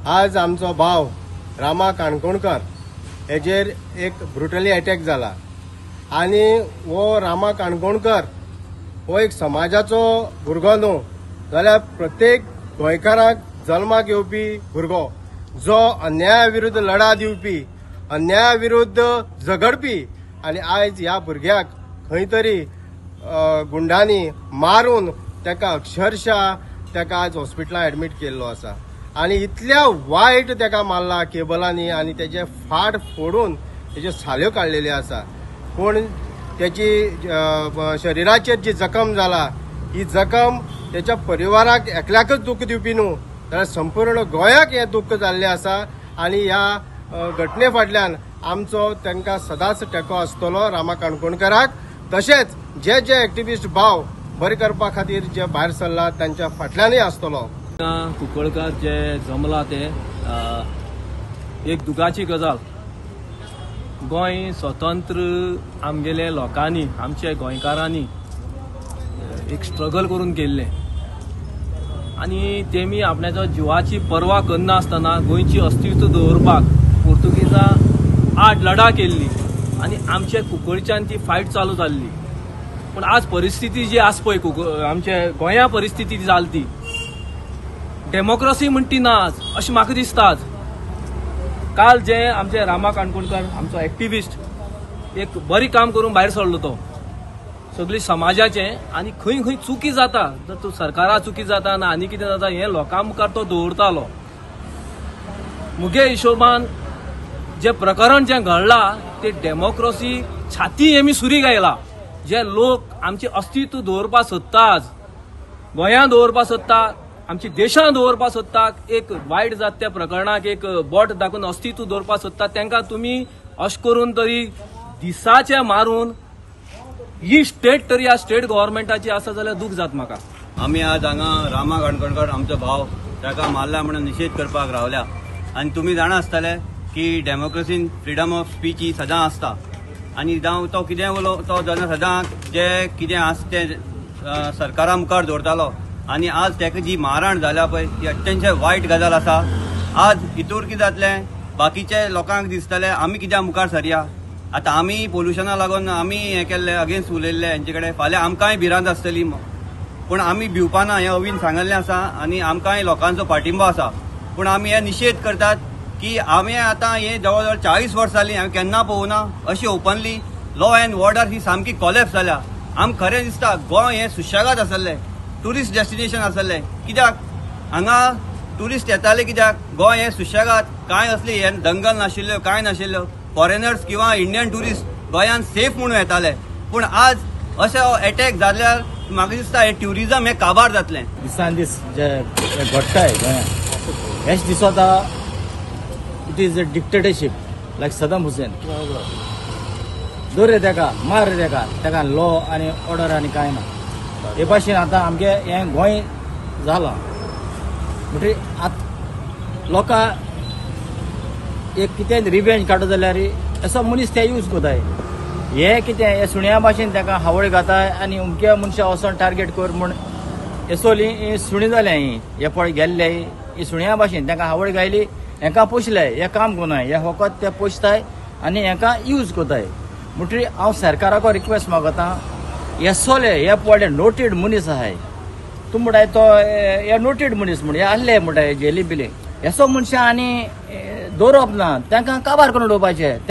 आज आमचो भाव रामा काणकोणकर हेजेर एक ब्रुटली अटॅक जाला आनी हो रामा काणकोणकर हो एक समाजाचो भुरगो न्हू जाल्यार प्रत्येक गोंयकाराक जल्माक येवपी भुरगो, जो अन्याया विरुद्ध लढा दिवपी, अन्याया विरुद्ध झगडपी आनी आयज ह्या भुरग्याक खंय तरी गुंडांनी मारून ताका अक्षरशः ताका आज हॉस्पिटलांत एडमीट केल्लो आसा आनी इतल्या वायट ताका मारला केबलांनी आनी तेजे फाट फोडून तेज्यो साल्यो काडलेल्यो आसा. पूण तेची शरिराचेर जी जखम जाला ही जखम तेच्या परिवाराक एकल्याकच दुख्ख दिवपी न्हू जाल्यार संपूर्ण गोंयाक हें दुख्ख जाल्लें आसा आनी ह्या घटने फाटल्यान आमचो तांकां सदांच तेंको आसतलो रामा काणकोणकराक. तशेंच जे जे एक्टिविस्ट भाव बरे करपा खातीर जे भायर सरला तांच्या फाटल्यानय आसतलो. कुंकळकार जे जमला ते एक दुखाची गजाल. गोंय स्वतंत्र आमगेले लोकांनी, आमच्या गोंयकारांनी एक स्ट्रगल करून केल्लें आनी तेमी आपल्याच्या जिवाची पर्वा करनासतना गोंयची अस्तित्व दवरपाक पोर्तुगीजा आड लढा केल्ली आनी आमच्या कुंकळच्यान ती फायट चालू जाल्ली. पूण आज परिस्थिती जी आसा पळय आमच्या गोंया परिस्थिती जाली ती डेमोक्रेसी म्हणटी ना आज, अशें म्हाका दिसता. आज काल जे आमचे रामा काणकोणकर आमचो एक्टिविस्ट एक बरी काम करून भायर सरलो तो सगळी समाजाचें आनी खंय खंय चुकी जाता, जर तूं सरकारा चुकी जाता ना आनी कितें जाता हें लोकां मुखार तो दवरतालो. मुगे हिशोबान जे प्रकरण जें घडलां ते डेमोक्रेसी छाती हेमी सुरी गायला. जे लोक आमचें अस्तित्व दवरपाक सोदता, आज गोंयांत दवरपाक सोदता, आमच्या देशांत दवरपाक सोदता, एक वायट जाता त्या प्रकरणाक एक बोट दाखोवन अस्तित्व दवरपाक सोदता, तांकां तुमी अशें करून तरी दिसाचे मारून ही स्टेट तरी आज स्टेट गव्हर्मेंटाची आसा जाल्यार दूख जाता म्हाका. आमी आज हांगा रामा काणकोणकर आमचो भाव ताका मारला म्हणून निशेध करपाक रावल्या आनी तुमी जाणा आसतले की डेमोक्रेसीन फ्रिडम ऑफ स्पीच ही सदां आसता आनी जावं तो कितें उलो तो जेन्ना सदां जे कितें आसा तें सरकारा मुखार दवरतालो आनी आज ताका जी मारहाण जाल्या पळय ती अत्यंत वायट गजाल आसा. आज हितूर कितें जातलें, बाकीचे लोकांक दिसतलें आमी कित्याक मुखार सरया. आतां आमी पोल्युशना लागून आमी हें केल्लें अगेन्स्ट उलयल्ले हेंचे कडेन, फाल्यां आमकांय भिरांत आसतली. पूण आमी भिवपाना हें अवीन सांगल्लें आसा आनी आमकांय लोकांचो पाठिंबो आसा. पूण आमी हे निशेध करतात की आमी आतां हे जवळ जवळ 40 वर्सां जालीं हांवें केन्ना पळोवना अशी ओपनली लॉ एन्ड ऑर्डर ही सामकी कॉलेप्स जाल्या. आमकां खरें दिसता गोंय हें सुशेगाद आसलें, ट्युरिस्ट डेस्टिनेशन आसलें. कित्याक हांगा ट्युरिस्ट येताले, कित्याक गोंय हें सुशेगाद, कांय असली हे दंगल नाशिल्ल्यो, कांय नाशिल्ल्यो, फॉरेनर्स किंवा इंडियन ट्युरिस्ट गोंयांत सेफ म्हणून येताले. पूण आज अशें एटॅक जाल्यार म्हाका दिसता हें ट्युरिजम हें काबार जातलें. दिसान दीस जे घडटाय गोंयांत हेच दिसता it is a dictatorship like Saddam Hussein. दवर रे तेका, मार रे तेका, तेका लॉ आनी ऑर्डर आनी कांय ना. हे भाशेन आतां आमगे हें गोंय जालां म्हणटकीर आतां लोकां एक कितें रिवेंज काडटा जाल्यार असो मनीस ते यूज करताय. हे कितें हे सुण्या भाशेन ताका हावळ घाताय आनी अमक्या मनशां वचोन टार्गेट कर म्हूण हेसोली ही सुणी जाल्या ही हे पळय गेल्ले ही सुण्या भाशेन तांकां हावळ घायली, हेंकां पोसले, हे काम करनाय, हे फकत ते पोसताय आनी हेंकां यूज करताय. म्हणटकीर हांव सरकाराको रिक्वेस्ट मागता, हेसोले हे पळय नोटेड मनीस आहाय, तूं म्हणटाय तो हे नोटेड मनीस म्हण हे आहले म्हणटाय जेली बिली, हेसो मनशां आनी दवरप ना, तांकां काबार करून उडोवपाचें.